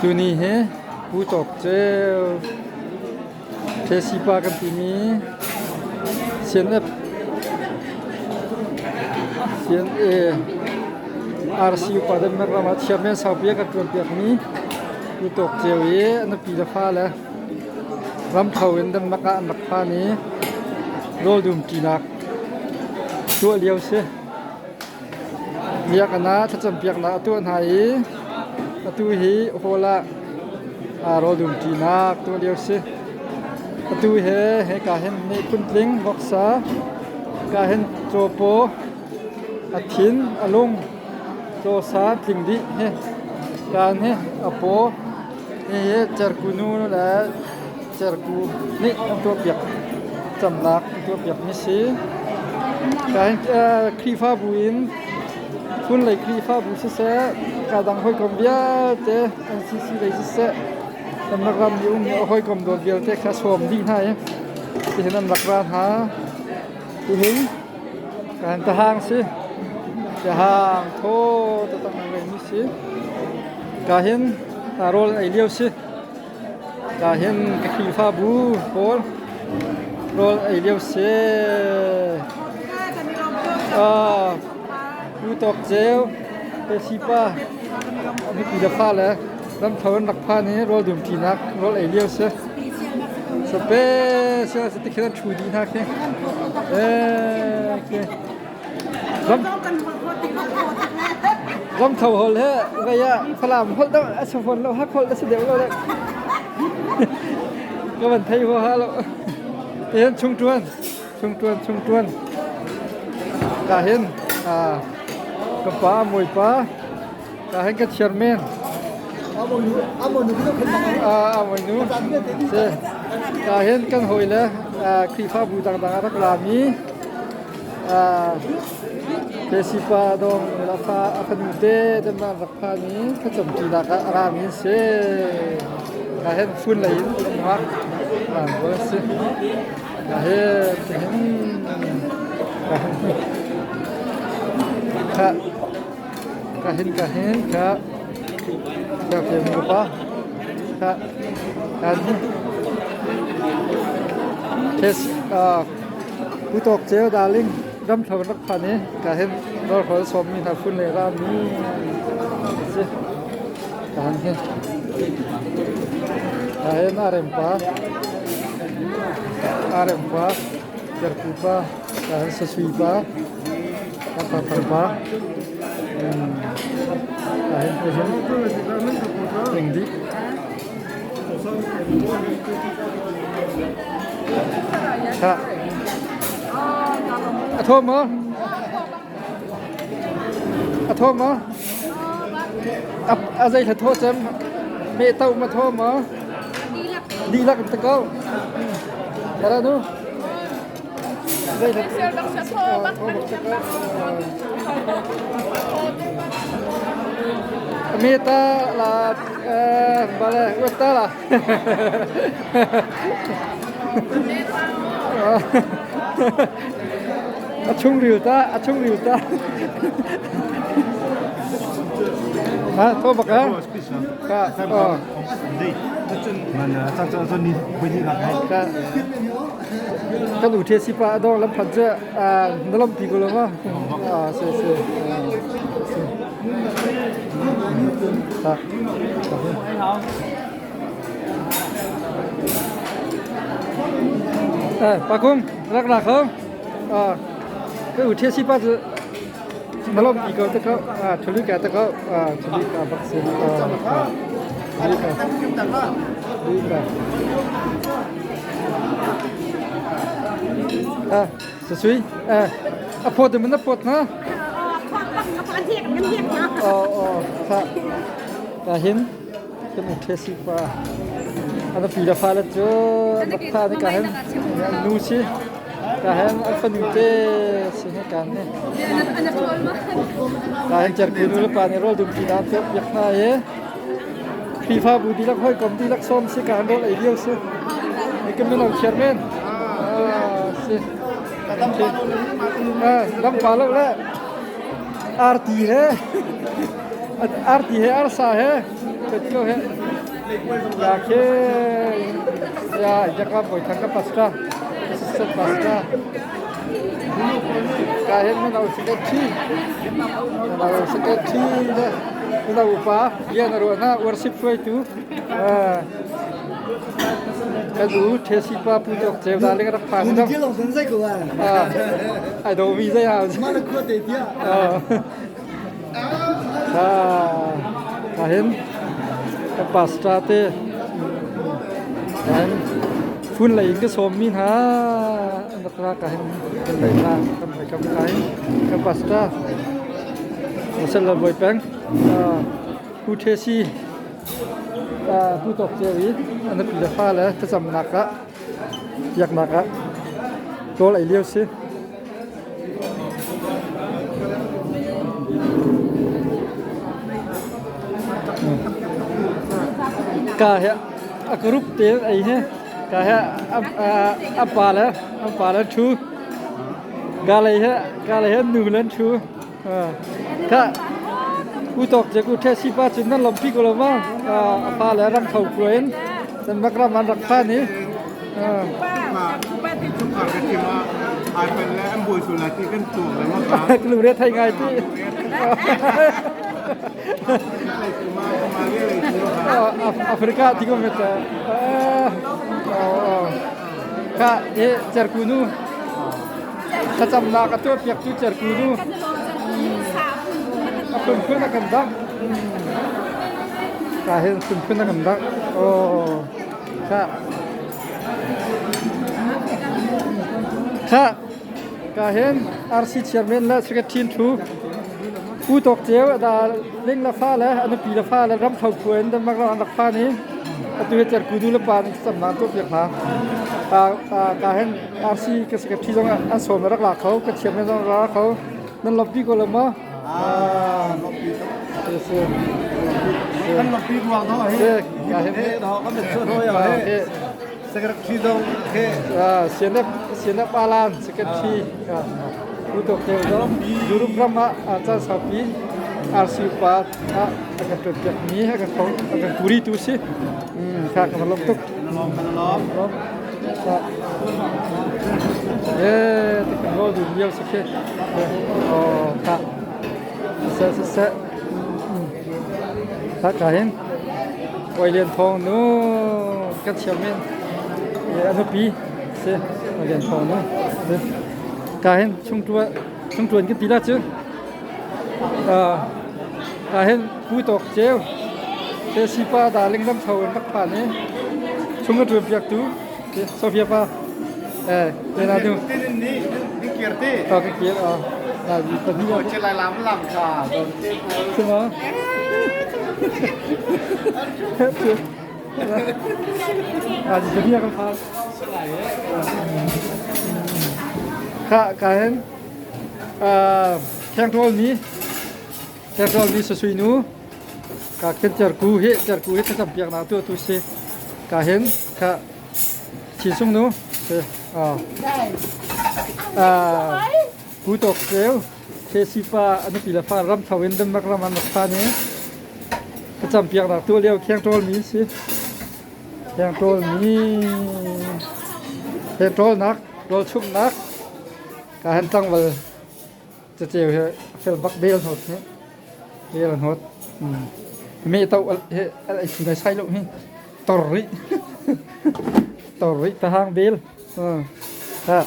Tuni hi Pu Tawk Ceu Ṭhesipa kan timi CNF CNA RC upa Denmark ram ah chairman saupi a kan ṭuanpiakmi Pu Tawk Ceu i a nupi le fale ramtho in Denmark ah an rak phan i rawl dumṭinak tuah lio si. Biakinn ah thlacampiaknak a tuah hna i atu hi hall ah rawl dumṭinak tuah lio a si. Atu hi hika hin nih phuntling voksa, hika hin cawpaw, a thin, a lung, cawsa tling dih hi. Kaan hi a paw, hihi cerku nu le Cerku nih an tuahpiak camnak an tuahpiakmi si. Khrihfabu in phunlei Khrihfabu siseh, kadang hawikom vialte NCC lei siseh, kan rak ram i ummi a hawikom dawt vialte kha sawm dih hna i tihin an rak ra hna. Tihin kan tahang si. Tahang thaw taktak a ngeimi si. Ka hin rawl an ei lio si. Ka hin ka Khrihfabu pawl rawl ei lio si. Pu Tawk Ceu, Pesipa, nupi le fale ramtho an rak phan i rawl dumṭinak rawl ei lio si. Special si tikhin an ṭhu dih hna khi. Eh, Ramtho holh he vei ah Falam holh deuh a si fawn lo, Hak holh a si deuh lo le. Ka van thei huaha lo. Tihin chung ṭuan, chung ṭuan, chung ṭuan. Ka hin ka pa Mawipa, ka hin ka chairman. Amawinu. Si. Ka hin kan hawi le Khrihfabu dangdang a rak rami Kesipa dong a fa a fanu te denmah rak phan i thlacamṭinak ah a rami an si. Ka hen phun lei in an rak ran pawl an si. Ka he tihin ka hin ka ka hin ka hin ka ka ke mu pa ka ka hin Kes Pu Tawk Ceu darling ramthlo rak phan i ka hin rawlhrawl sawmmi hna phun le rami si. Ka han hin. Ka hin arempa arempa kerpu pa ka hin sasui pa ka pa pa ka hin ka hin ring dih. A thaw maw? A thaw maw? A zei hla thaw cem? Meh to ma thaw maw? Dihlak in ta ko. Tara nu. Zei hla thaw bak ta ko. Meta la bale uetta la. A chung riu ta, a chung riu ta. Ha, tho bak ha? Ka, oh. Ka, kan u the si pa adong lam phan che na lam pi ko lo ma? Ah, se se. Se. Ha. Pa Kung, rak ra kho. Ka u thia si pa cu na lom pi ko te ko. Thuli ka te ko. Thuli ka bak si. Thuli ka. Thuli ka. Sasui, a phawt in na phawt na? Oh, oh, ka hin. Kan u ṭhe si pa. A nupi le fale cu an rak phan i ka hen an nu si. Ka hen an fanu te si he kan he. Ka hen cerku nu le pa nih rawl dum ti dan pek piak hna i Khrihfabu dihlak hawikom dihlak sawm si ka hen rawl ei lio si. Ni kan mino chairman. Ah, si. Ah, dam pa lo le. Arti he. Arti he arsa he. Petio he. Ya khe ya jaka boi thang ka pastor assistant pastor ka hen mino secretary mino secretary le mino upa rian a ruah na worship hruaitu kan u Thesi pa pu tok cheu da le ka rak phan dong ai do mi zai ha Ka hin ka pastor te hin phun lei in ka sawmmi hna an rak ra ka hin kan lei hna kan hoi kam ka hin ka pastor Masal Bawi Peng Pu The Si Pu Tawk Ceu i an nupi le fale thlacamnak ah biaknak ah rawl ei lio si. Ka hi a group te ei hi ka hi a pa le a pa le thu ka lei hi ka lei hi nu le thu ka u tok je ku the si pa cun nan lompi ko lo ma a pa le ram tho kuain nan mak ram an rak phan i Lungre thei ngai ti. Africa ti ko met. Ka e cerkunu. Thlacamnak a tuah piak tu cerkunu. A phunphun a kan dang. Ka hin phunphun a kan dang. Oh. Ka Khah, ka hin RC chairman le secretary thu Pu Tawk Ceu da ling le fa le a nupi le fa le ram tho khua in Denmark ram an rak phan i atu hi cerku nu le pa nih thlacamnak an tuahpiak hna. Ka hin RC ka secretary zong an sawm rak la kho, ka chairman zong rak la kho. Nan lawmhpi ko lo maw? Kan lawmhpi ruang ho hi. Kan he Secretary zong he CNF CNF Alan Secretary Pu Tok Ceu zong Europe ram ah caan saupi RC upa ah a kan tuanpiak mi a kan a kan kuri tu si. Kha kan lawm tuk. Kan lawm. Eh, kan lo dun liao si khe. Oh, kha. Se se se. Kha ka hin. Koi Lian Thawng nu kan chairman a nupi si Koi Lian Thawng nu. Ka hin chung tua chung tuan kan ti la cu. Ka hin Pu Tawk Ceu te sipa darling ram tho in rak phan i chung a tuan piak tu Sofia pa eh te na du ni kir te to ka kir a na ji pa ni che lai lam lam kha don te ko sima na ji pa ni kan phan kha ka hen thiang thawl mi Thiang mi sasui nu ka khen cerku hi cerku hi thlacam piak nak tu tu si ka hen kha chin sung nu si pu tok ceu the sipa anupi le fa ram tho in Denmark ram an rak phan i thlacam piak nak tu lio khiang ṭawl mi si khiang ṭawl mi he ṭawl nak rawl chumh nak ka hen tlangval Caceu hi a fel bak bel hnawt hi bel hnawt me to he ai thu nai sai lo hi tor rih tor rih tahang bel ha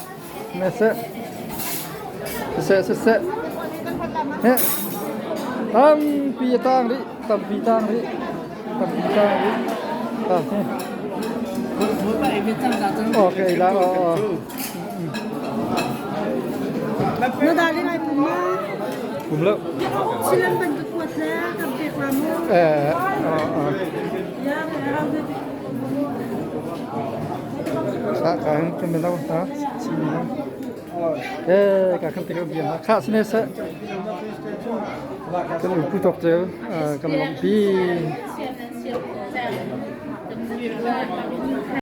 me se se se se he tampi tang rih tampi tang rih tampi tang rih ta he okay la oh Na darling ai pum ma? Pum lo. Silam bantuk kuat le kan pek la mu. Eh, oh, oh. Ya, Sa ka hang kan melo ha si melo. Eh, ka kan tek bian kha sine sa. Kan pu tok cheu kan lom pi.